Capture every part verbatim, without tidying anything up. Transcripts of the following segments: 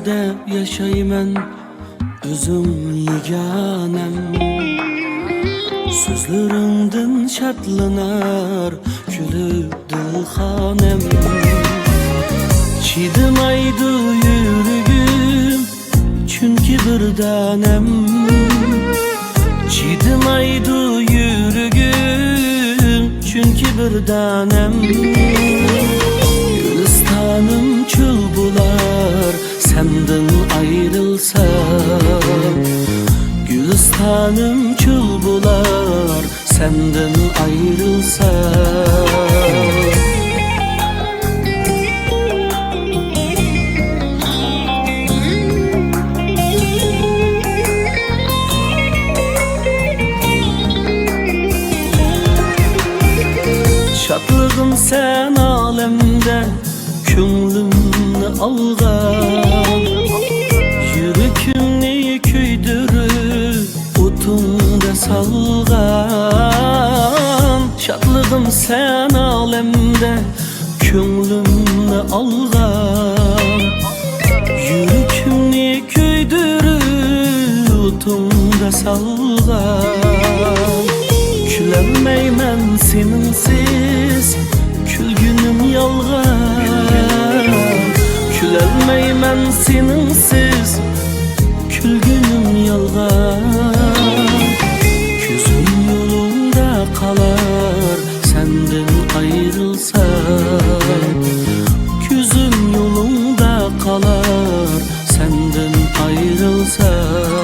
دەپ ياشايمەن، ئۆزۈڭ يېگانەم. سۆزلىرىڭدىن شادلىنار، كۈلۈپ دىلخانەم. چىدىمايدۇ يۈرىكىم، چۈنكى بىر دانەم. چىدىمايدۇ يۈرىكىم، چۈنكى بىر دانەم. گۈلىستانىم چۆل بولار، سەندىن ئايرىلسام. گۈلىستانىم چۆل بولار، سەندىن ئايرىلسام. شادلىقىم سەن ئالەمدە، كۆڭلۈمنى ئالغان، يۈرىكىمنى كۆيدۈرۈپ ئوتۇڭدا سالغان. شادلىقىم سەن ئالەمدە، كۆڭلۈمنى ئالغان، يۈرىكىمنى كۆيدۈرۈپ ئوتۇڭدا سالغان. كۈلەلمەيمەن سېنىڭسىز، كۈلگىنىم يالغان. كۈلەلمەيمەن سېنىڭسىز، كۈلگىنىم يالغان. كۆزۈم يولۇڭدا قالار، سەندىن ئايرىلسام. كۆزۈم يولۇڭدا قالار، سەندىن ئايرىلسام.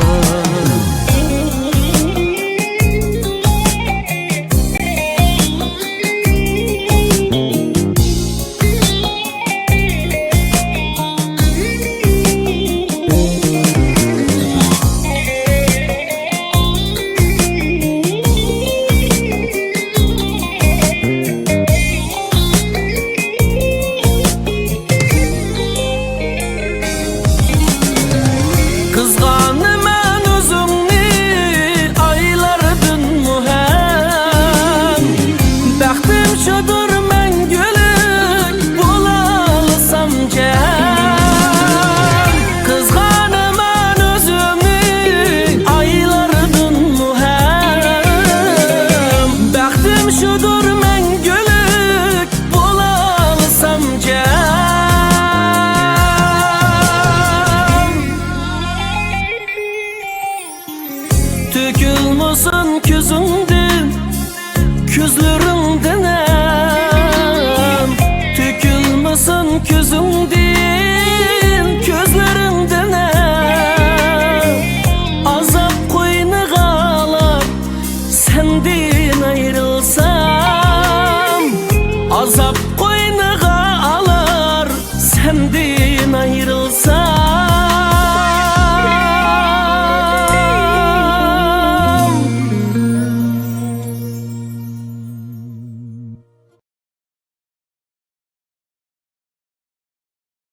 قىزغانىمەن ئۆزۈڭنى ئايلاردىنمۇ ھەم، بەختىم شۇدۇر مەڭگۈلۈك بولالىسامكەن. قىزغانىمەن ئۆزۈمنى ئايلاردىنمۇ ھەم، بەختىم شۇدۇر مەڭگۈلۈك بولالىسامكەن. تۆكۈلمىسۇن كۆزۈڭدىن، كۆزلىرىڭدىن ھەم. تۆكۈلمىسۇن كۆزۈڭدىن، كۆزلىرىڭدىن ھەم. ئازاب قوينىغا ئالار، سەندىن ئايرىلسام. ئازاب قوينىغا ئالار، سەندىن ئايرىلسام.